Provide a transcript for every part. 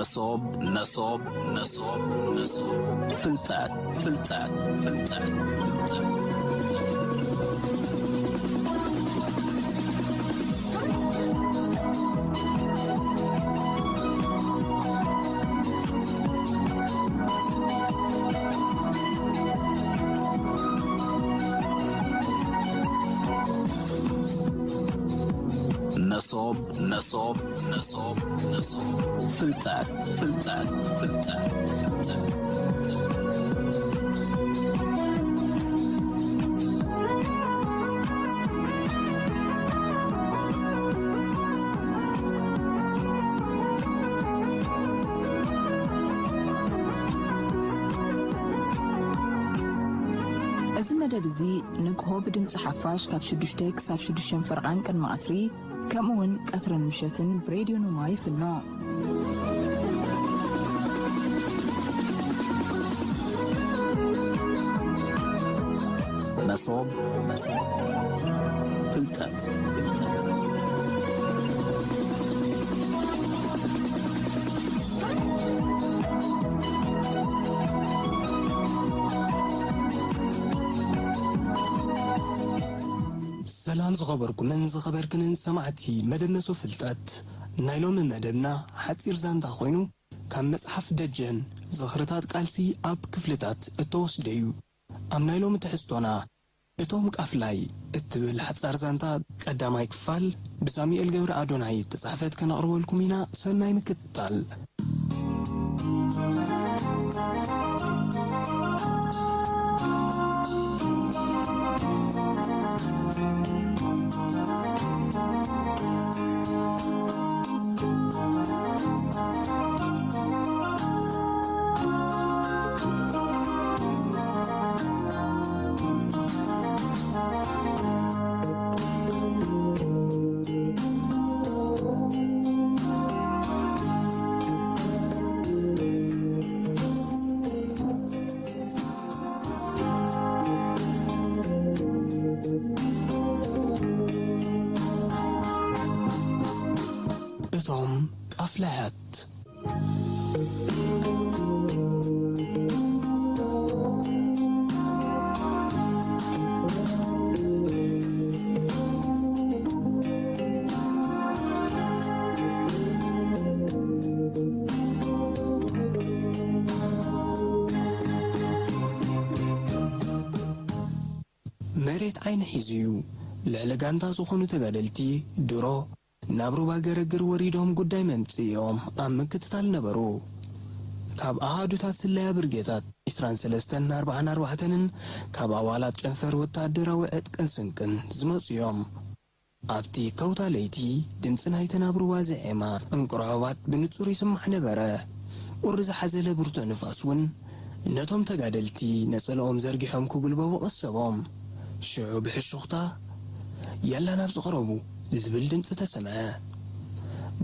መሶብ፣ መሶብ፣ መሶብ፣ መሶብ። ፍልጠት፣ ፍልጠት፣ ፍልጠት፣ ፍልጠት። መሶብ፣ መሶብ፣ መሶብ፣ መሶብ። ፍልጠት፣ ፍልጠት፣ ፍልጠት፣ ፍልጠት። እዚ መደብ እዚ ንግሆ ብድምፂ ሓፋሽ ካብ ሽዱሽተ ክሳብ ሽዱሽተ ፈረቓን ቅድሚ ቀትሪ፣ ከምኡ እውን ቀትርን ምሸትን ብሬድዮ ኖማ ይፍኖ። መሶብ፣ መሶብ፣ ፍልጠት። ሰላም ዝኸበርኩምን ዝኸበርክንን ሰማዕቲ መደብ መሶብ ፍልጠት። ናይ ሎሚ መደብና ሓጺር ዛንታ ኮይኑ፣ ካብ መጽሓፍ ደጀን ዝኽርታት ቃልሲ ኣብ ክፍልታት እተወስደ እዩ። ኣብ ናይ ሎሚ ትሕዝቶና፣ እቶም ቃፍላይ እትብል ሓጻር ዛንታ ቀዳማይ ክፋል ብሳሙኤል ገብረ ኣዶናይ እተጻሕፈት ከነቕርበልኩም ኢና። ሰናይ ምክትታል። እቶም ቃፍላያት። መሬት ዓይኒ ሒዙ እዩ። ልዕሊ ጋንታ ዝኾኑ ተጋደልቲ ድሮ ናብ ሩባ ገረግር ወሪዶም ጉዳይ መምጽኢኦም ኣብ ምክትታል ነበሩ። ካብ ኣሃዱታት ስለያ ብርጌታት ዒስራን ሰለስተን ኣርባዓን ኣርባዕተንን ካብ ኣባላት ጨንፈር ወተሃደራዊ ዕጥቅን ስንቅን ዝመጹ እዮም። ኣብቲ ከውታ ለይቲ ድምጺ ናይተን ኣብ ሩባ ዝዔማ እንቁራባት ብንጹር ይስማዕ ነበረ። ቁሪ ዝሓዘለ ብርቱዕ ንፋስ እውን ነቶም ተጋደልቲ ነጸልኦም ዘርጊሖም ክጉልበቡ ቀሰቦም። ሽዑ ብሕሹኽታ፣ "ያላ ናብዚ ቅረቡ" ዝብል ድምጺ ተሰምዐ።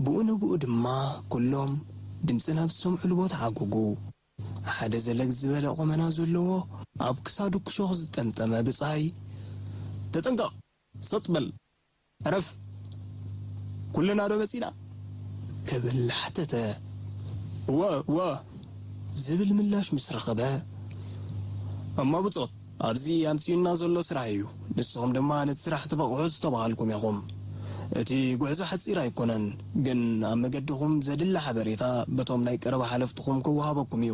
ብኡ ንብኡ ድማ ኩሎም ድምጺ ናብ ዝሰምዑሉ ቦታ ዓጎጉ። ሓደ ዘለግ ዝበለ ቁመና ዘለዎ፣ ኣብ ክሳዱ ክሾኽ ዝጠምጠመ ብጻይ፣ "ተጠንቀቕ! ሰጥ በል! ዕረፍ! ኩልና ዶ መጺና?" ክብል ሓተተ። "እወ፣ እወ!" ዝብል ምላሽ ምስ ረኸበ፣ "እሞ ብጾት፣ ኣብዚ ኣምጺኡና ዘሎ ስራሕ እዩ። ንስኹም ድማ ነቲ ስራሕ ትበቕዑ ዝተባሃልኩም ኢኹም። እቲ ጉዕዞ ሓጺር ኣይኮነን፣ ግን ኣብ መገድኹም ዘድሊ ሓበሬታ በቶም ናይ ቀረባ ሓለፍትኹም ክወሃበኩም እዩ።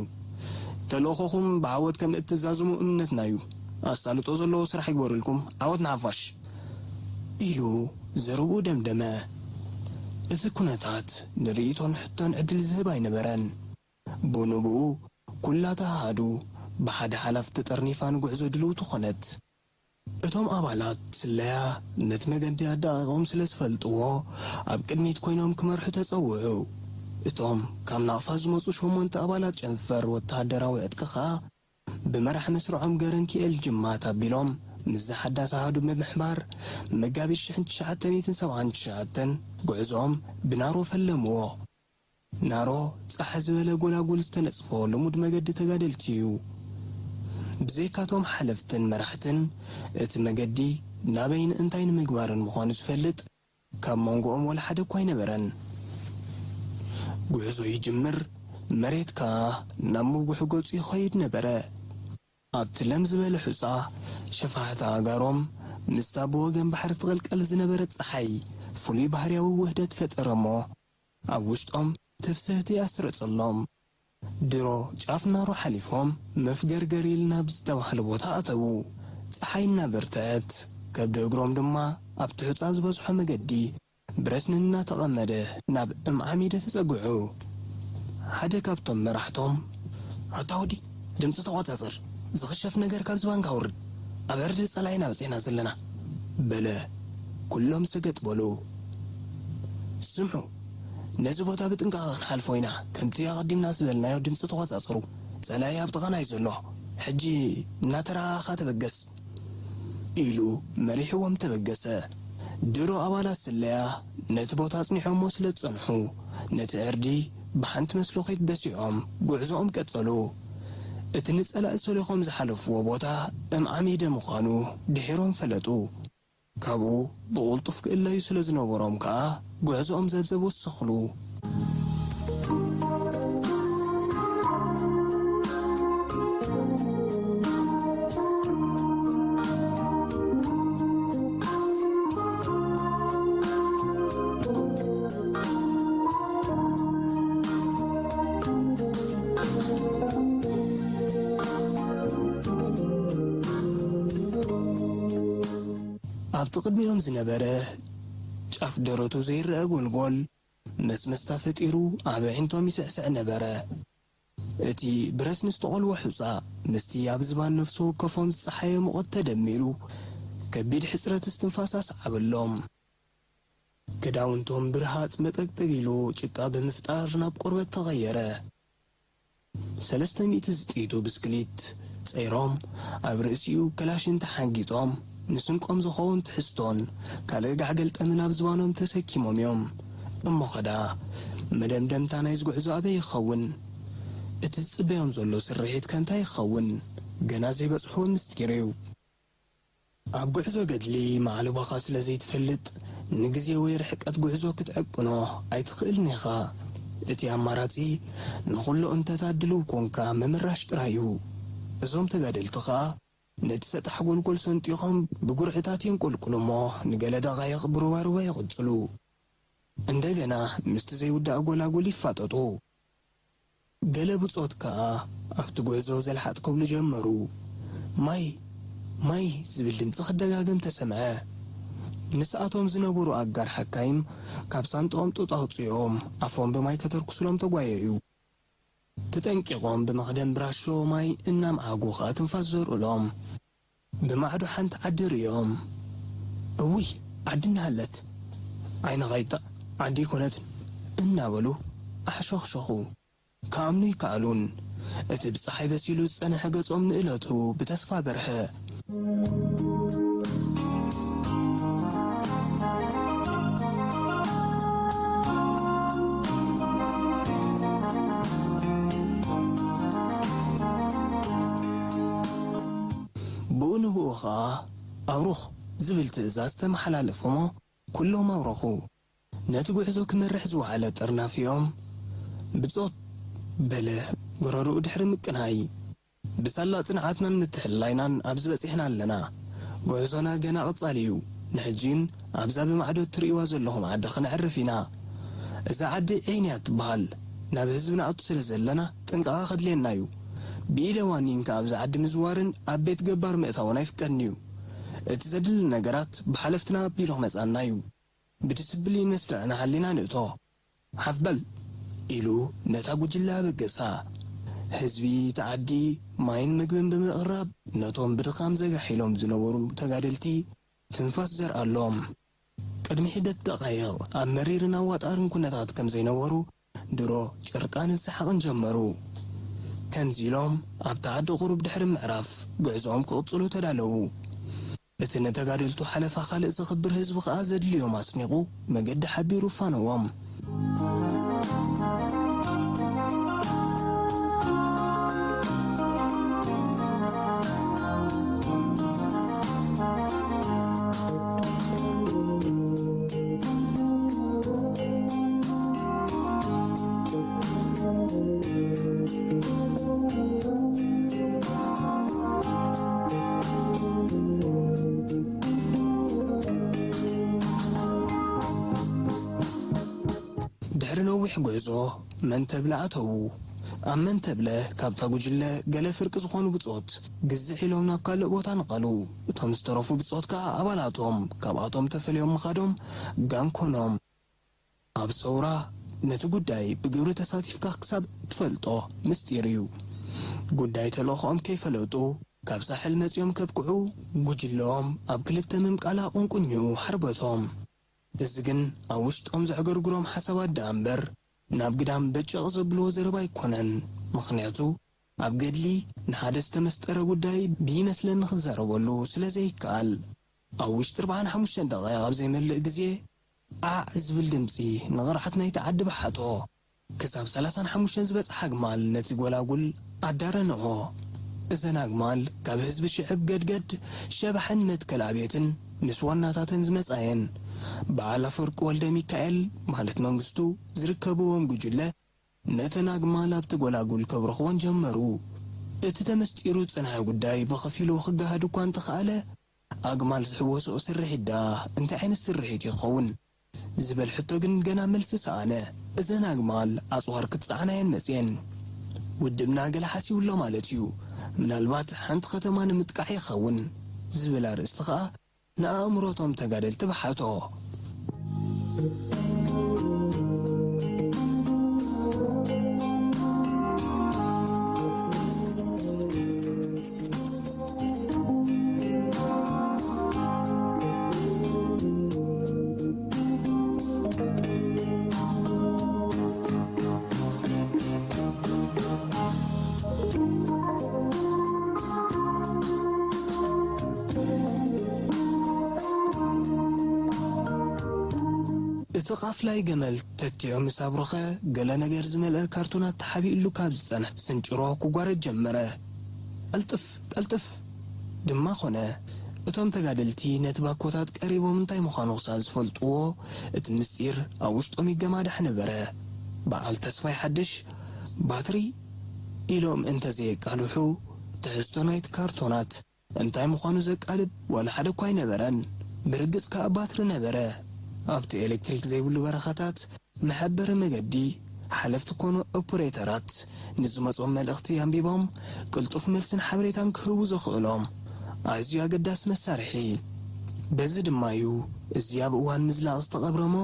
ተልእኾኹም ብዓወት ከም እትዛዝሙ እምነትና እዩ። ኣሳልጦ ዘለዎ ስራሕ ይግበርልኩም። ዓወት ንሓፋሽ!" ኢሉ ዘረብኡ ደምደመ። እቲ ኩነታት ንርእይቶን ሕቶን ዕድል ዝህብ ኣይነበረን። ብኡ ንብኡ ኩላ ተሃሃዱ ብሓደ ሓላፍ ተጠርኒፋ ንጉዕዞ ድልውቲ ኾነት። እቶም ኣባላት ስለያ ነቲ መገዲ ኣደቓቒቖም ስለ ዝፈልጥዎ፣ ኣብ ቅድሚት ኮይኖም ክመርሑ ተጸውዑ። እቶም ካብ ናቕፋ ዝመጹ ሸሞንተ ኣባላት ጨንፈር ወተሃደራዊ ዕጥቂ ኸኣ፣ ብመራሕ መስርዖም ገረንኪኤል ጅማት ኣቢሎም፣ ምስዚ ሓዳስ ኣሃዱ ብምሕባር፣ መጋቢት ሽሕን ትሽዓተ ሚእትን ሰብዓን ትሽዓተን ጉዕዞኦም ብናሮ ፈለምዎ። ናሮ ጻሕ ዝበለ ጎላጉል ዝተነጽፎ ልሙድ መገዲ ተጋደልቲ እዩ። ብዘይካቶም ሓለፍትን መራሕትን፣ እቲ መገዲ ናበይን እንታይ ንምግባርን ምዃኑ ዝፈልጥ ካብ መንጎኦም ወላ ሓደ እኳ ኣይነበረን። ጉዕዞ ይጅምር፣ መሬት ከኣ ናብ ምጉሕ ገጹ ይኸይድ ነበረ። ኣብቲ ለም ዝበለ ሑጻ፣ ሸፋሕቲ ኣእጋሮም ምስታ ብወገን ባሕሪ ትቕልቀል ዝነበረት ጸሓይ ፍሉይ ባህርያዊ ውህደት ፈጠረ እሞ፣ ኣብ ውሽጦም ትፍስህቲ ኣስረጸሎም። ድሮ ጫፍ ናሮ ሓሊፎም፣ መፍገርገር ኢልና ብዝተባህለ ቦታ ኣተዉ። ጸሓይ እናበርትዐት፣ ከብዲ እግሮም ድማ ኣብቲ ሑጻ ዝበዝሖ መገዲ ብረስኒ እናተቐመደ ናብ እምዓሚደ ተጸግዑ። ሓደ ካብቶም መራሕቶም፣ "ኣታ ወዲ፣ ድምጺ ተቖጻጸር፣ ዝኽሸፍ ነገር ካብ ዝባንካ ኣውርድ፣ ኣብ ዕርዲ ጸላኢና በጺሕና ዘለና" በለ። ኩሎም ሰገጥ በሉ። "ስምዑ፣ ነዚ ቦታ ብጥንቃቐ ክንሓልፎ ኢና፣ ከምቲ ኣቐዲምና ዝበልናዮ ድምጺ ተቖጻጸሩ፣ ጸላኢ ኣብ ጥቓና እዩ ዘሎ፣ ሕጂ እናተረኣኻ ተበገስ" ኢሉ መሪሕዎም ተበገሰ። ድሮ ኣባላት ስለያ ነቲ ቦታ ኣጽኒሖሞ ስለ ዝጸንሑ፣ ነቲ ዕርዲ ብሓንቲ መስሎኺት በሲዖም ጉዕዞኦም ቀጸሉ። እቲ ንጸላኢ ሰሊኾም ዝሓለፍዎ ቦታ እምዓሚደ ምዃኑ ድሒሮም ፈለጡ። ካብኡ ብቕልጡፍ ክእለዩ ስለ ዝነበሮም ከኣ፣ ጉዕዞኦም ዘብዘብ ወሰኽሉ። ኣብቲ ቅድሚኦም ዝነበረ ጫፍ ደረቱ ዘይረኣ ጎልጎል፣ መስመስታ ፈጢሩ ኣብ ኣዒንቶም ይስዕስዕ ነበረ። እቲ ብረስኒ ዝተቖልወ ሑጻ፣ ምስቲ ኣብ ዝባን ነፍሲ ወከፎም ዝጸሓየ ሙቐት ተደሚሩ፣ ከቢድ ሕጽረት እስትንፋስ ኣስዓበሎም። ክዳውንቶም ብርሃጽ መጠግጠግ ኢሉ ጭቃ ብምፍጣር ናብ ቆርበት ተቐየረ። ሰለስተ ሚእቲ ዝጥይቱ ብስክሊት ጸይሮም፣ ኣብ ርእሲኡ ክላሽን ተሓንጊጦም፣ ንስንቆም ዝኸውን ትሕዝቶን ካልእ ጋዕ ገልጠምን ኣብ ዝባኖም ተሰኪሞም እዮም። እሞ ኸዳ፣ መደምደምታ ናይዚ ጉዕዞ ኣበይ ይኸውን? እቲ ዝጽበዮም ዘሎ ስርሒት ከ እንታይ ይኸውን? ገና ዘይበጽሕዎ ምስጢር እዩ። ኣብ ጉዕዞ ገድሊ ማዕልቦኻ ስለ ዘይትፈልጥ፣ ንግዜ ወይ ርሕቀት ጉዕዞ ክትዕቅኖ ኣይትኽእልን ኢኻ። እቲ ኣማራጺ፣ ንኹሉ እንተታት ድሉው ኮንካ ምምራሽ ጥራይ እዩ። እዞም ተጋደልቲ ኸኣ፣ ነቲ ሰጣሕ ጎልጎል ሰንጢቖም ብጉርዕታት የንቆልቁሉ እሞ፣ ንገለ ደቓይቕ ብሩባሩባ ይቕጽሉ። እንደገና ምስቲ ዘይውዳእ ጎላጉል ይፋጠጡ። ገለ ብጾት ከኣ ኣብቲ ጉዕዞ ዘልሓጥ ክብሉ ጀመሩ። "ማይ! ማይ!" ዝብል ድምጺ ክደጋገም ተሰምዐ። ምስኣቶም ዝነበሩ ኣጋር ሓካይም ካብ ሳንጣኦም ጡጥ ኣውጺኦም ኣፎም ብማይ ከተርኩስሎም ተጓየዩ። ተጠንቂቖም ብመኽደን ብራሾ ማይ እናምዓጉ ከኣ ትንፋስ ዘርኡሎም። ብማዕዶ ሓንቲ ዓዲ ርእዮም፣ "እውይ፣ ዓዲ እናሃለት!" "ዓይንኻ ይጥዕ፣ ዓዲ ኣይኮነትን!" እናበሉ ኣሕሾኽሾኹ። ክኣምኑ ኣይከኣሉን። እቲ ብጸሓይ በሲሉ ዝጸንሐ ገጾም ንእለቱ ብተስፋ በርሀ። ብኡ ንብኡ ኸኣ፣ "ኣብሩኽ" ዝብል ትእዛዝ ተመሓላለፈ እሞ፣ ኩሎም ኣብረኹ። ነቲ ጉዕዞ ክመርሕ ዝወዓለ ጥርናፊኦም፣ "ብጾት" በለ፣ ጎረርኡ ድሕሪ ምቅናይ። "ብሳላ ጽንዓትናን ምትሕልላይናን ኣብዚ በጺሕና ኣለና። ጉዕዞና ገና ቀጻሊ እዩ። ንሕጂ ግን ኣብዛ ብማዕዶ እትርእይዋ ዘለኹም ዓዲ ክነዕርፍ ኢና። እዛ ዓዲ ዒን እያ ትበሃል። ናብ ህዝቢ ንኣቱ ስለ ዘለና ጥንቃቐ ከድልየና እዩ። ብኢደ ዋኒንካ ኣብዛ ዓዲ ምዝዋርን ኣብ ቤት ገባር ምእታውን ኣይፍቀድን እዩ። እቲ ዘድሊ ነገራት ብሓለፍትና ኣቢሉ ክመጽኣና እዩ። ብድስፕሊን መስርዕና ሃሊና ንእቶ። ሓፍ በል!" ኢሉ ነታ ጉጅለ ኣበገሳ። ህዝቢ እቲ ዓዲ ማይን ምግብን ብምቕራብ፣ ነቶም ብድኻም ዘጋሕ ኢሎም ዝነበሩ ተጋደልቲ ትንፋስ ዘርኣሎም። ቅድሚ ሒደት ደቓይቕ ኣብ መሪርን ኣዋጣርን ኩነታት ከም ዘይነበሩ ድሮ ጭርቃንን ሰሓቕን ጀመሩ። ከምዚ ኢሎም ኣብቲ ዓዲ ቁሩብ ድሕሪ ምዕራፍ ጉዕዞኦም ክቕጽሉ ተዳለዉ። እቲ ንተጋደልቱ ሓለፋ ካልእ ዘኽብር ህዝቢ ኸኣ ዘድልዮም ኣስኒቑ መገዲ ሓቢሩ ፋነዎም። ድሕሪ ነዊሕ ጉዕዞ መንተብለ ኣተዉ። ኣብ መንተብለ ካብታ ጉጅለ ገለ ፍርቂ ዝኾኑ ብጾት ግዝሕ ኢሎም ናብ ካልእ ቦታ ነቐሉ። እቶም ዝተረፉ ብጾት ከኣ ኣባላቶም ካብኣቶም ተፈልዮም ምኻዶም ጋንኮኖም። ኣብ ሰውራ ነቲ ጉዳይ ብግብሪ ተሳቲፍካ ክሳብ ትፈልጦ ምስጢር እዩ። ጉዳይ ተልእኾኦም ከይፈለጡ ካብ ሳሕል መጺኦም ከብቅዑ ጉጅለኦም ኣብ ክልተ ምምቃላ ቁንቁኝኡ ሓርበቶም። እዚ ግን ኣብ ውሽጦም ዘዕገርግሮም ሓሳባት ደኣ እምበር ናብ ግዳም በጨቕ ዘብልዎ ዘረባ ኣይኮነን። ምኽንያቱ ኣብ ገድሊ ንሓደ ዝተመስጠረ ጉዳይ ብይመስለኒ ክዛረበሉ ስለ ዘይከኣል። ኣብ ውሽጢ ኣርብዓን ሓሙሽተን ደቓይቕ ኣብ ዘይመልእ ግዜ ዓዕ ዝብል ድምጺ ንቕርዓት ናይቲ ዓዲ በሓቶ። ክሳብ ሰላሳን ሓሙሽተን ዝበጽሓ ኣግማል ነቲ ጎላጉል ኣዳረንኦ። እዘን ኣግማል ካብ ህዝቢ ሽዕብ ገድገድ ሸባሕን መትከል ኣብየትን ምስ ዋናታተን ዝመጻ እየን። በዓል ኣፈወርቂ ወልደ ሚካኤል ማለት መንግስቱ ዝርከብዎም ጉጅለ ነተን ኣግማል ኣብቲ ጎላጉል ከብርኽወን ጀመሩ። እቲ ተመስጢሩ ዝጸንሐ ጉዳይ ብኸፊሉ ክገሃድ እኳ እንተኸኣለ፣ ኣግማል ዝሕወስኦ ስርሒት ደኣ እንታይ ዓይነት ስርሒት ይኸውን? ዝብል ሕቶ ግን ገና መልሲ ሰኣነ። እዘን ኣግማል ኣጽዋር ክትጸዓና እየን መጽየን። ውድብና ገለ ሓሲቡሎ ማለት እዩ። ምናልባት ሓንቲ ከተማ ንምጥቃዕ ይኸውን ዝብል ኣርእስቲ ኸኣ ንኣእምሮቶም ተጋደልቲ በሓቶ። እቲ ቃፍላይ ገመል ተቲዑ ምስ ኣብረኸ፣ ገለ ነገር ዝመልአ ካርቶናት ተሓቢእሉ ካብ ዝጸንሐ ስንጭሮ ክጓረድ ጀመረ። ቀልጥፍ! ቀልጥፍ! ድማ ኾነ። እቶም ተጋደልቲ ነቲ ባኮታት ቀሪቦም እንታይ ምዃኑ ክሳብ ዝፈልጥዎ፣ እቲ ምስጢር ኣብ ውሽጦም ይገማዳሕ ነበረ። በዓል ተስፋይ ሓድሽ፣ ባትሪ ኢሎም እንተ ዘየቃልሑ፣ ትሕዝቶ ናይቲ ካርቶናት እንታይ ምዃኑ ዘቃልብ ዋላ ሓደ እኳ ኣይነበረን። ብርግጽ ከኣ ባትሪ ነበረ። ኣብቲ ኤሌክትሪክ ዘይብሉ በረኻታት መሐበሪ መገዲ፣ ሓለፍቲ ኮነ ኦፐሬተራት ንዝመጾም መልእኽቲ ኣንቢቦም ቅልጡፍ መልስን ሓበሬታን ክህቡ ዘኽእሎም ኣዝዩ ኣገዳሲ መሳርሒ። በዚ ድማ እዩ እዚ ኣብ እዋን ምዝላቕ ዝተቐብረ እሞ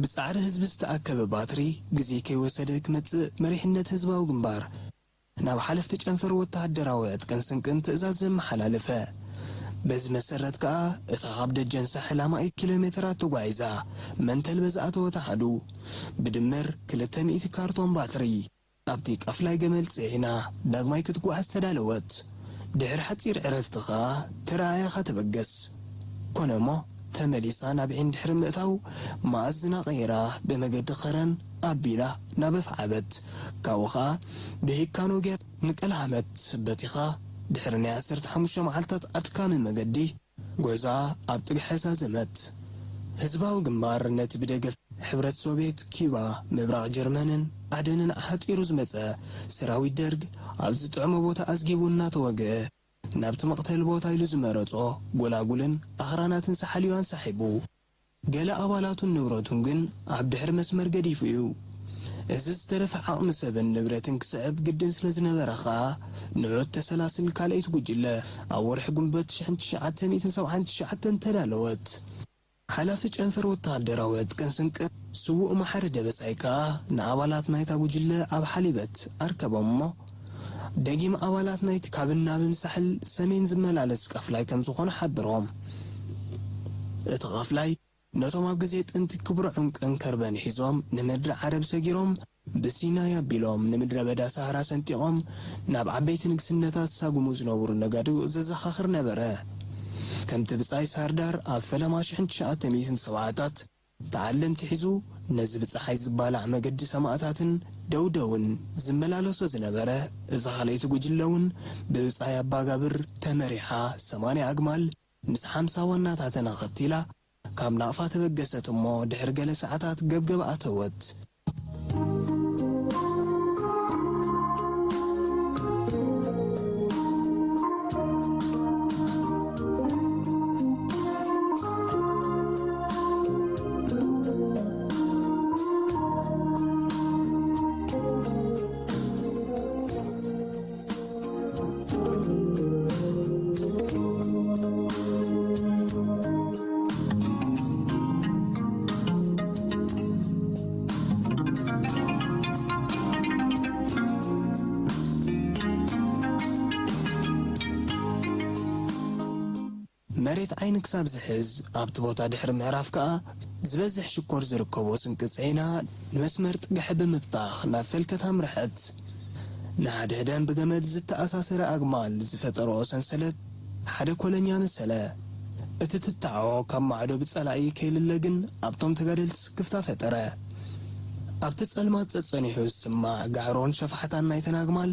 ብጻዕሪ ህዝቢ ዝተኣከበ ባትሪ ግዜ ከይወሰደ ክመጽእ መሪሕነት ህዝባዊ ግንባር ናብ ሓለፍቲ ጨንፈር ወተሃደራዊ ዕጥቅን ስንቅን ትእዛዝ ዘመሓላለፈ። በዚ መሰረት ከኣ እታ ካብ ደጀን ሳሕል ኣማኢት ኪሎ ሜተራት ተጓዒዛ መንተልበ ዝኣተወት ኣሃዱ ብድምር ክልተ ሚእቲ ካርቶን ባትሪ ኣብቲ ቃፍላይ ገመል ጽዒና ዳግማይ ክትጓዓዝ ተዳለወት። ድሕሪ ሓጺር ዕረፍቲ ከኣ ተረኣያኻ ተበገስ። ኮነ እሞ ተመሊሳ ናብ ዒን ድሕሪ ምእታው፣ መኣዝና ቀይራ ብመገዲ ኸረን ኣቢላ ናብ ኣፍዓበት። ካብኡ ኸኣ ብሂካኖ ጌር ንቀላህመት በቲኻ ድሕሪ ናይ ዓሰርተ ሓሙሽተ መዓልታት ኣድካሚ መገዲ፣ ጉዕዞኣ ኣብ ጥግሐ ዛዘመት። ህዝባዊ ግንባር ነቲ ብደገፍ ሕብረት ሶቭየት፣ ኪባ፣ ምብራቕ ጀርመንን ዓደንን ኣሕጢሩ ዝመጸ ሰራዊት ደርግ ኣብ ዝጥዕሞ ቦታ ኣዝጊቡ እናተወግአ፣ ናብቲ መቕተሊ ቦታ ኢሉ ዝመረጾ ጎላጉልን ኣኽራናትን ሳሕል እዩ ኣንሳሒቡ። ገለ ኣባላቱን ንብረቱን ግን ኣብ ድሕሪ መስመር ገዲፉ እዩ። እዚ ዝተረፈ ዓቕሚ ሰብን ንብረትን ክስዕብ ግድን ስለ ዝነበረ ኸኣ፣ ንዑት ተሰላስል ካልኣይቲ ጉጅለ ኣብ ወርሒ ጉንበት ሽሕን ትሽዓተ ሚእትን ሰብዓን ትሽዓተን ተዳለወት። ሓላፊ ጨንፈር ወተሃደራዊ ዕጥቅን ስንቅን ስዉእ መሓሪ ደበሳይ ከኣ ንኣባላት ናይታ ጉጅለ ኣብ ሓሊበት ኣርከቦም እሞ፣ ደጊም ኣባላት ናይቲ ካብን ናብን ሳሕል ሰሜን ዝመላለስ ቃፍላይ ከም ዝኾነ ሓብሮም። እቲ ቃፍላይ ነቶም ኣብ ግዜ ጥንቲ ክቡር ዕንቅን ከርበን ሒዞም ንምድሪ ዓረብ ሰጊሮም፣ ብሲናይ ኣቢሎም ንምድረ በዳ ሳህራ ሰንጢቖም ናብ ዓበይቲ ንግስነታት ሳጉሙ ዝነብሩ ነጋዶ ዘዘኻኽር ነበረ። ከምቲ ብጻይ ሳርዳር ኣብ ፈለማ ሽሕን ትሽዓተ ሚእትን ሰብዓታት ተዓለምቲ ሒዙ ነዚ ብጸሓይ ዝባላዕ መገዲ ሰማእታትን ደውደውን ዝመላለሶ ዝነበረ፣ እዛ ካልኣይቲ ጉጅለ እውን ብብጻይ ኣባጋብር ተመሪሓ ሰማንያ ኣግማል ምስ ሓምሳ ዋናታተን ኣኸቲላ ካብ ናቕፋ ተበገሰት እሞ ድሕሪ ገለ ሰዓታት ገብገብ ኣተወት። መሬት ዓይኒ ክሳብ ዝሕዝ ኣብቲ ቦታ ድሕሪ ምዕራፍ ከኣ ዝበዝሕ ሽኮር ዝርከቦ ስንቂ ጽዒና ንመስመር ጥግሒ ብምብታኽ ናብ ፈልከት ኣምርሐት። ንሓድሕደን ብገመድ ዝተኣሳሰረ ኣግማል ዝፈጠረኦ ሰንሰለት ሓደ ኮለኛ መሰለ። እቲ ትታዖ ካብ ማዕዶ ብጸላኢ ከይልለ ግን ኣብቶም ተጋደልቲ ስክፍታ ፈጠረ። ኣብቲ ጸልማት ጸጸኒሑ ዝስማዕ ጋዕሮን ሸፋሕታን ናይተን ኣግማል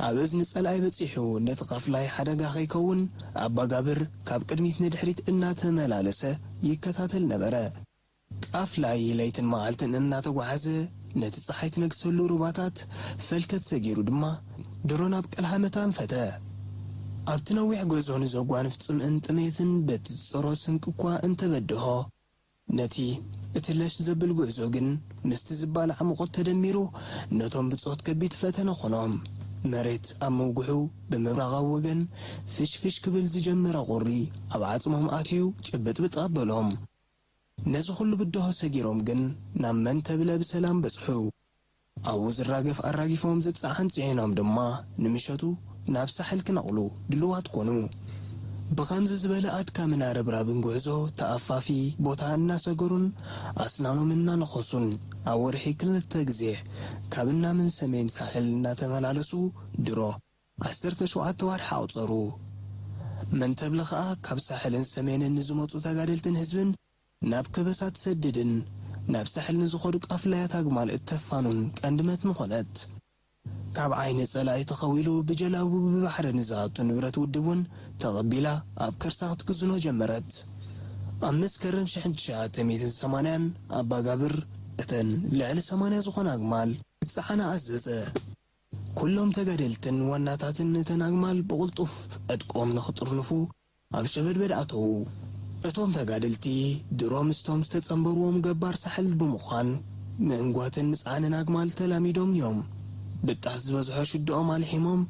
ኣብ እዝኒ ጸላኢ በጺሑ ነቲ ቃፍላይ ሓደጋ ከይከውን ኣባጋብር ካብ ቅድሚት ንድሕሪት እናተመላለሰ ይከታተል ነበረ። ቃፍላይ ለይትን መዓልትን እናተጓዓዘ ነቲ ጸሓይ ትነግሰሉ ሩባታት ፈልከት ሰጊሩ ድማ ድሮ ናብ ቀልሃመታ ኣንፈተ። ኣብቲ ነዊሕ ጉዕዞ ንዘጓንፍ ጽምእን ጥሜትን በቲ ዝጸሮ ስንቂ እኳ እንተበድሆ፣ ነቲ እቲ ለሽ ዘብል ጉዕዞ ግን ምስቲ ዝባላዕ ሙቐት ተደሚሩ ነቶም ብጾት ከቢድ ፈተነ ኾኖም። መሬት ኣብ ምውግሑ ብምብራቓዊ ወገን ፍሽፍሽ ክብል ዝጀመረ ቁሪ ኣብ ዓጽሞም ኣትዩ ጭብጥብጥ ኣበሎም። ነዚ ኹሉ ብድሆ ሰጊሮም ግን ናብ መንተብለ ብሰላም በጽሑ። ኣብኡ ዝራገፍ ኣራጊፎም ዝጸዓን ጽዒኖም ድማ ንምሸቱ ናብ ሳሕል ክነቕሉ ድልዋት ኮኑ። ብኸምዚ ዝበለ ኣድካምን ኣረብራብን ጉዕዞ ተኣፋፊ ቦታ እናሰገሩን ኣስናኖም እናነኸሱን ኣብ ወርሒ ክልተ ግዜ ካብ እናምን ሰሜን ሳሕል እናተመላለሱ ድሮ ዓሰርተ ሸውዓተ ዋርሒ ኣቑጸሩ። መንተብለ ኸኣ ካብ ሳሕልን ሰሜንን ንዝመጹ ተጋደልትን ህዝብን ናብ ከበሳ ትሰድድን ናብ ሳሕል ንዝኸዱ ቃፍላያት ኣግማል እተፋኑን ቀንዲ መትኒ ኾነት። ካብ ዓይኒ ጸላኢ ተኸዊሉ ብጀላቡ ብባሕሪ ንዝኣቱ ንብረት ውድብ እውን ተቐቢላ ኣብ ከርሳ ክትግዝኖ ጀመረት። ኣብ መስከረም ሽሕን ትሽዓተ ሚእትን ሰማንያን ኣባጋብር እተን ልዕሊ ሰማንያ ዝኾና ኣግማል ክጸዓና ኣዘዘ። ኩሎም ተጋደልትን ዋናታትን እተን ኣግማል ብቕልጡፍ ዕጥቆም ንኽጥርንፉ ኣብ ሸበድበድ ኣተዉ። እቶም ተጋደልቲ ድሮ ምስቶም ዝተጸንበርዎም ገባር ሳሕል ብምዃን ምእንጓትን ምጽዓንን ኣግማል ተላሚዶም እዮም። ብጣስ ዝበዝሖ ሽድኦም ኣልሒሞም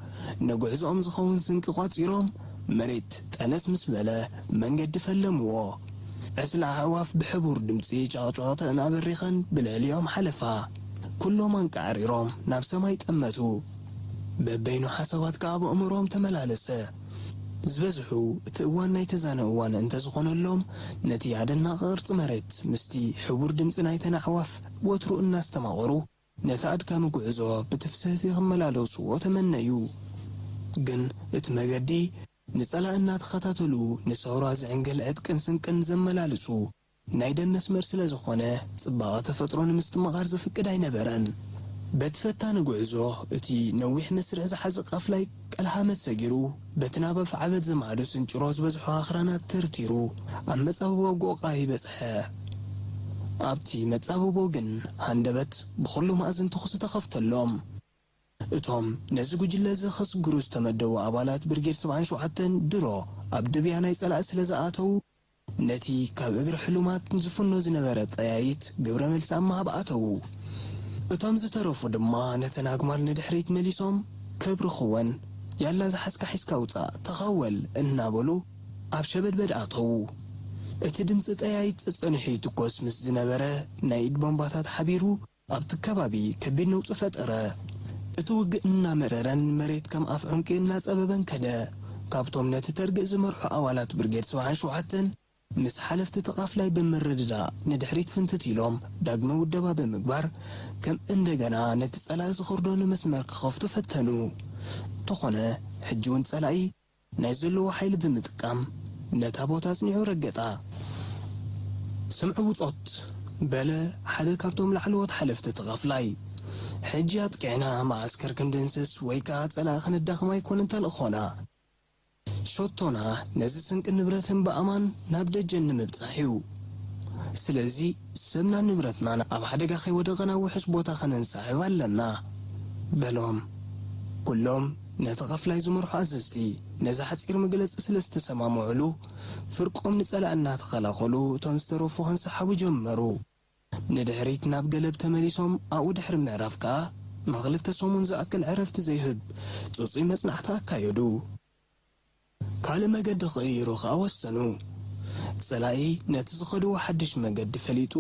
ንጉዕዞኦም ዝኸውን ስንቂ ቋጺሮም መሬት ጠነስ ምስ በለ መንገዲ ፈለምዎ። ዕስለ ኣዕዋፍ ብሕቡር ድምጺ ጫቕጫቕተን ኣበሪኸን ብልዕሊኦም ሓለፋ። ኩሎም ኣንቃዕሪሮም ናብ ሰማይ ጠመቱ። በበይኑ ሓሳባት ከኣ ብኣእምሮኦም ተመላለሰ። ዝበዝሑ እቲ እዋን ናይ ተዛነ እዋን እንተዝኾነሎም፣ ነቲ ኣደናቒ ቅርጺ መሬት ምስቲ ሕቡር ድምጺ ናይተን ኣዕዋፍ ወትሩ እናስተማቐሩ፣ ነቲ ኣድካሚ ጉዕዞ ብትፍስህቲ ክመላለስዎ ተመነዩ። ግን እቲ መገዲ ንጸላኢ እናተኸታተሉ ንሰውራ ዝዕንግል ዕጥቅን ስንቅን ዘመላልሱ ናይ ደም መስመር ስለ ዝኾነ፣ ጽባቐ ተፈጥሮ ንምስትምቓር ዝፍቅድ ኣይነበረን። በቲ ፈታኒ ጉዕዞ፣ እቲ ነዊሕ መስርዕ ዝሓዘ ቃፍላይ ቀልሃመት ሰጊሩ፣ በቲ ናብ ኣፍዓበት ዘማዕዱ ስንጭሮ ዝበዝሖ ኣኽራናት ተርቲሩ፣ ኣብ መጻብቦ ጎቓ ይበጽሐ። ኣብቲ መጻብቦ ግን፣ ሃንደበት ብኹሉ መኣዝን ተኹሲ ተኸፍተሎም። እቶም ነዚ ጉጅለ እዚ ከስግሩ ዝተመደቡ ኣባላት ብርጌድ ሰብዓን ሸውዓተን ድሮ ኣብ ድብያ ናይ ጸላኢ ስለ ዝኣተዉ፣ ነቲ ካብ እግሪ ሕሉማት ዝፍኖ ዝነበረ ጠያይት ግብረ መልሲ ኣብ ምሃብ ኣተዉ። እቶም ዝተረፉ ድማ ነተን ኣግማል ንድሕሪት መሊሶም ከብርኽወን፣ "ያላ ዝሓዝካ ሒዝካ ውጻእ፣ ተኻወል" እናበሉ ኣብ ሸበድበድ ኣተዉ። እቲ ድምጺ ጠያይት ጸጸኒሑ ይትኮስ ምስ ዝነበረ፣ ናይ ኢድ ቦምባታት ሓቢሩ፣ ኣብቲ ከባቢ ከቢድ ነውጺ ፈጠረ። እቲ ውግእ እናመረረን መሬት ከም ኣፍ ዑንቂ እናጸበበን ከደ። ካብቶም ነቲ ተርግእ ዝመርሑ ኣባላት ብርጌድ ሰብዓን ሸውዓተን፣ ምስ ሓለፍቲ እቲ ቃፍላይ ብምርድዳእ ንድሕሪት ፍንትት ኢሎም ዳግመ ውደባ ብምግባር፣ ከም እንደገና ነቲ ጸላኢ ዝኸርደኑ መስመር ክኸፍቱ ፈተኑ። እንተኾነ፣ ሕጂ እውን ጸላኢ ናይ ዘለዎ ሓይሊ ብምጥቃም ነታ ቦታ ኣጽኒዑ ረገጣ። "ስምዑ ብጾት!" በለ ሓደ ካብቶም ላዕለዎት ሓለፍቲ እቲ ቃፍላይ። "ሕጂ ኣጥቂዕና መዓስከር ክንድምስስ ወይ ከኣ ጸላኢ ከነዳኽም ኣይኮነን ተልእኾና። ሸቶና ነዚ ስንቂ ንብረትን ብኣማን ናብ ደጀን ንምብጻሕ እዩ። ስለዚ ሰብናን ንብረትናን ኣብ ሓደጋ ከይወደቐ ናብ ውሑስ ቦታ ከነንሳሕብ ኣለና" በሎም። ኩሎም ነቲ ቃፍላይ ዝመርሑ ኣዘዝቲ ነዚ ሓጺር መግለጺ ስለ ዝተሰማምዑሉ፣ ፍርቆም ንጸላኢ እናተኸላኸሉ እቶም ዝተረፉ ከንሰሓቡ ጀመሩ። ንድሕሪት ናብ ገለብ ተመሊሶም ኣብኡ ድሕሪ ምዕራፍ ከኣ ንኽልተ ሰሙን ዝኣክል ዕረፍቲ ዘይህብ ጽጹይ መጽናዕቲ ኣካየዱ። ካልእ መገዲ ክቕይሩ ከኣ ወሰኑ። ጸላኢ ነቲ ዝኸድዎ ሓድሽ መገዲ ፈሊጡ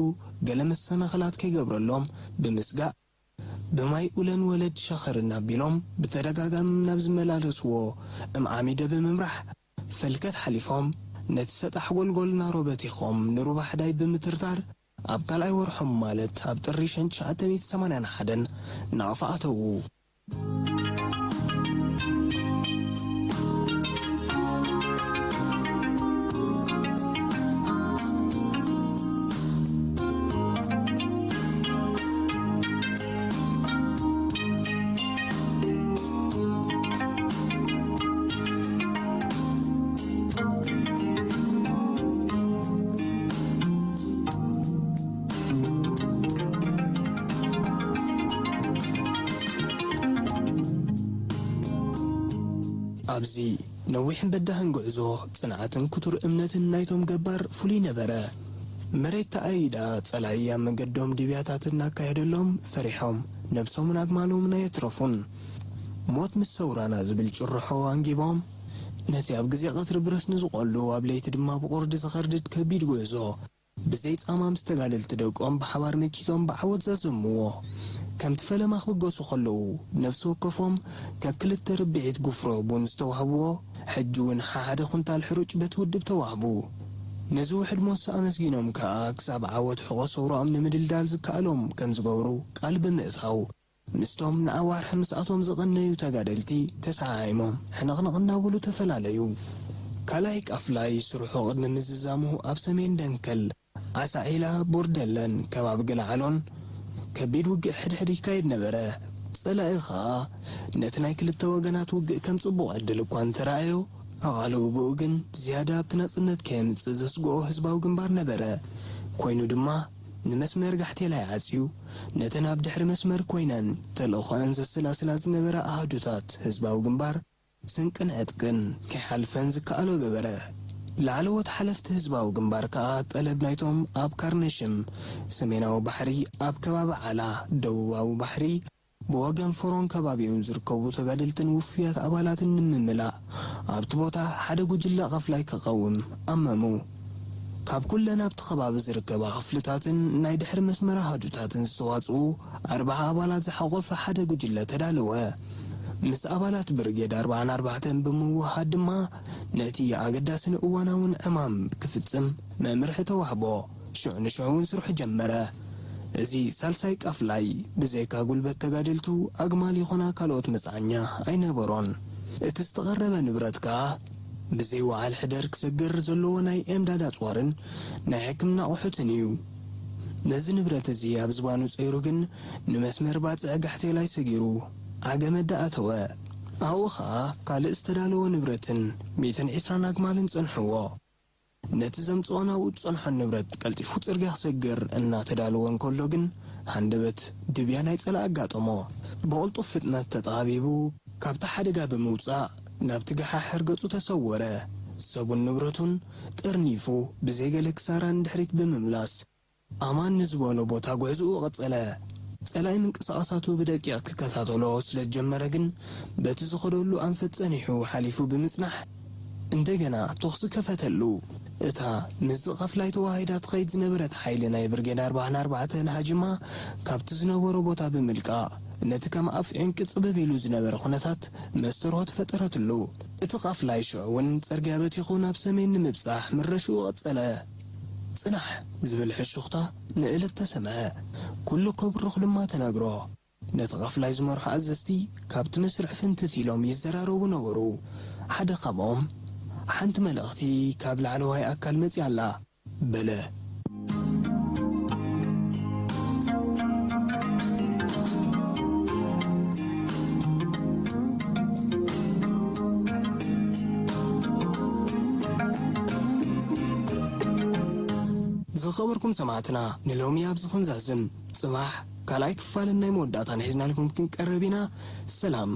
ገለ መሰናኽላት ከይገብረሎም ብምስጋእ፣ ብማይ ኡለን ወለድ ሸኸርን ኣቢሎም ብተደጋጋሚ ናብ ዝመላለስዎ እምዓሚደ ብምምራሕ፣ ፈልከት ሓሊፎም ነቲ ሰጣሕ ጎልጎል ናሮ በቲኾም ንሩባ ሕዳይ ብምትርታር፣ ኣብ ካልኣይ ወርሖም ማለት ኣብ ጥሪ ሸንትሽዓተ ሚእቲ ሰማንያን ሓደን ናቕፋ ኣተዉ። ኣብዚ ነዊሕን በዳህን ጉዕዞ፣ ጽንዓትን ክቱር እምነትን ናይቶም ገባር ፍሉይ ነበረ። መሬት ተኣይዳ፣ ጸላኢ ኣብ መንገዶም ድብያታት እናካየደሎም፣ ፈሪሖም ነብሶምን ኣግማሎምን ኣየትረፉን። "ሞት ምስ ሰውራና" ዝብል ጭርሖ ኣንጊቦም፣ ነቲ ኣብ ግዜ ቀትሪ ብረስኒ ዝቖሉ፣ ኣብ ለይቲ ድማ ብቑርዲ ዝኸርድድ ከቢድ ጉዕዞ፣ ብዘይ ጻማ ምስ ተጋደልቲ ደቆም ብሓባር መኪቶም ብዓወት ዛዘምዎ። ከምቲ ፈለማ ክብገሱ ከለዉ፣ ነፍሲ ወከፎም ካብ ክልተ ርብዒት ጉፍሮ ቡን ዝተዋህብዎ፣ ሕጂ እውን ሓሓደ ኩንታል ሕሩጭ በቲ ውድብ ተዋህቡ። ነዚ ውሕድ ሞሳ ኣመስጊኖም ከኣ፣ ክሳብ ዓወት ሕቖ ሰውራኦም ንምድልዳል ዝከኣሎም ከም ዝገብሩ ቃል ብምእታው፣ ምስቶም ንኣዋርሕ ምስኣቶም ዝቐነዩ ተጋደልቲ ተሰዓዒሞም ሕንቕንቕ እናበሉ ተፈላለዩ። ካልኣይ ቃፍላይ ስርሑ ቅድሚ ምዝዛሙ ኣብ ሰሜን ደንከል፣ ዓሳዒላ፣ ቦርደለን ከባቢ ገለዓሎን ከቢድ ውግእ ሕድሕድ ይካየድ ነበረ። ጸላኢ ኸኣ ነቲ ናይ ክልተ ወገናት ውግእ ከም ጽቡቕ ዕድል እኳ እንተረኣዮ፣ ኣቓልቦ ብኡ ግን ዝያዳ ኣብቲ ናጽነት ከየምጽእ ዘስግኦ ህዝባዊ ግንባር ነበረ። ኮይኑ ድማ፣ ንመስመር ጋሕቴላይ ዓጽዩ፣ ነተን ኣብ ድሕሪ መስመር ኮይነን ተልእኾኣን ዘሰላስላ ዝነበራ ኣሃዱታት ህዝባዊ ግንባር ስንቅን ዕጥቅን ከይሓልፈን ዝከኣሎ ገበረ። ላዕለዎት ሓለፍቲ ህዝባዊ ግንባር ከኣ ጠለብ ናይቶም ኣብ ካርነሽም ሰሜናዊ ባሕሪ፣ ኣብ ከባቢ ዓላ ደቡባዊ ባሕሪ፣ ብወገን ፍሮን ከባቢኡን ዝርከቡ ተጋደልትን ውፉያት ኣባላትን ንምምላእ፣ ኣብቲ ቦታ ሓደ ጉጅለ ቃፍላይ ክቐውም ኣመሙ። ካብ ኩለን ኣብቲ ከባቢ ዝርከባ ክፍልታትን ናይ ድሕሪ መስመር ኣሃዱታትን ዝተዋጽኡ ኣርብዓ ኣባላት ዝሓቖፈ ሓደ ጉጅለ ተዳለወ። ምስ ኣባላት ብርጌድ ኣርብዓን ኣርባዕተን ብምውህሃድ ድማ፣ ነቲ ኣገዳስን እዋናውን ዕማም ክፍጽም መምርሒ ተዋህቦ። ሽዑ ንሽዑ እውን ስርሑ ጀመረ። እዚ ሳልሳይ ቃፍላይ፣ ብዘይካ ጉልበት ተጋደልቱ፣ ኣግማል ይኹና ካልኦት መጽዓኛ ኣይነበሮን። እቲ ዝተቐረበ ንብረት ከኣ፣ ብዘይ ወዓል ሕደር ክሰግር ዘለዎ ናይ ኤምዳድ ኣጽዋርን ናይ ሕክምና ኣቑሑትን እዩ። ነዚ ንብረት እዚ ኣብ ዝባኑ ጸይሩ ግን፣ ንመስመር ባጽዕ ጋሕቴላይ ሰጊሩ፣ ዓገመ ደኣተወ። ኣብኡ ኸኣ ካልእ ዝተዳለወ ንብረትን ሚእትን ዕስራን ኣግማልን ጸንሕዎ። ነቲ ዘምጽኦ ናብኡ ዝጸንሖ ንብረት ቀልጢፉ ጽርግያ ክሰግር እናተዳለወ እንከሎ ግን፣ ሃንደበት ድብያ ናይ ጸላኢ ኣጋጠሞ። ብቕልጡፍ ፍጥነት ተጣቢቡ፣ ካብቲ ሓደጋ ብምውጻእ፣ ናብቲ ገሓሕር ገጹ ተሰወረ። ሰቡን ንብረቱን ጠርኒፉ፣ ብዘይ ገለ ክሳራ ንድሕሪት ብምምላስ፣ ኣማን ንዝበሎ ቦታ ጉዕዞኡ ቀጸለ። ጸላኢ ምንቅስቓሳቱ ብደቂቕ ክከታተሎ ስለ ዝጀመረ ግን፣ በቲ ዝኸደሉ ኣንፈት ጸኒሑ ሓሊፉ ብምጽናሕ፣ እንደገና ተኹሲ ከፈተሉ። እታ ምስዚ ቃፍላይ ተዋሂዳ ትኸይድ ዝነበረት ሓይሊ ናይ ብርጌድ ኣርባዓን ኣርባዕተን ሃጅማ፣ ካብቲ ዝነበሮ ቦታ ብምልቃቕ፣ ነቲ ከም ኣፍ ዒንቂ ጽብብ ኢሉ ዝነበረ ኩነታት መስተርሆ ተፈጠረትሉ። እቲ ቃፍላይ ሽዑ እውን ጽርግያ በቲኹ ናብ ሰሜን ንምብጻሕ ምረሽኡ ቀጸለ። "ጽናሕ!" ዝብል ሕሹኽታ ንእለት ተሰምዐ። ኩሉ ከብርኽ ድማ ተነግሮ። ነቲ ቃፍላይ ዝመርሑ ኣዘዝቲ ካብቲ መስርዕ ፍንትት ኢሎም ይዘራረቡ ነበሩ። ሓደ ካብኦም፣ "ሓንቲ መልእኽቲ ካብ ላዕለዋይ ኣካል መጺኣ ኣላ" በለ። ዝኸበርኩም ሰማዕትና፣ ንሎሚ ኣብዚ ክንዛዝም፣ ጽባሕ ካልኣይ ክፋልን ናይ መወዳእታን ሒዝናልኩም ክንቀርብ ኢና። ሰላም።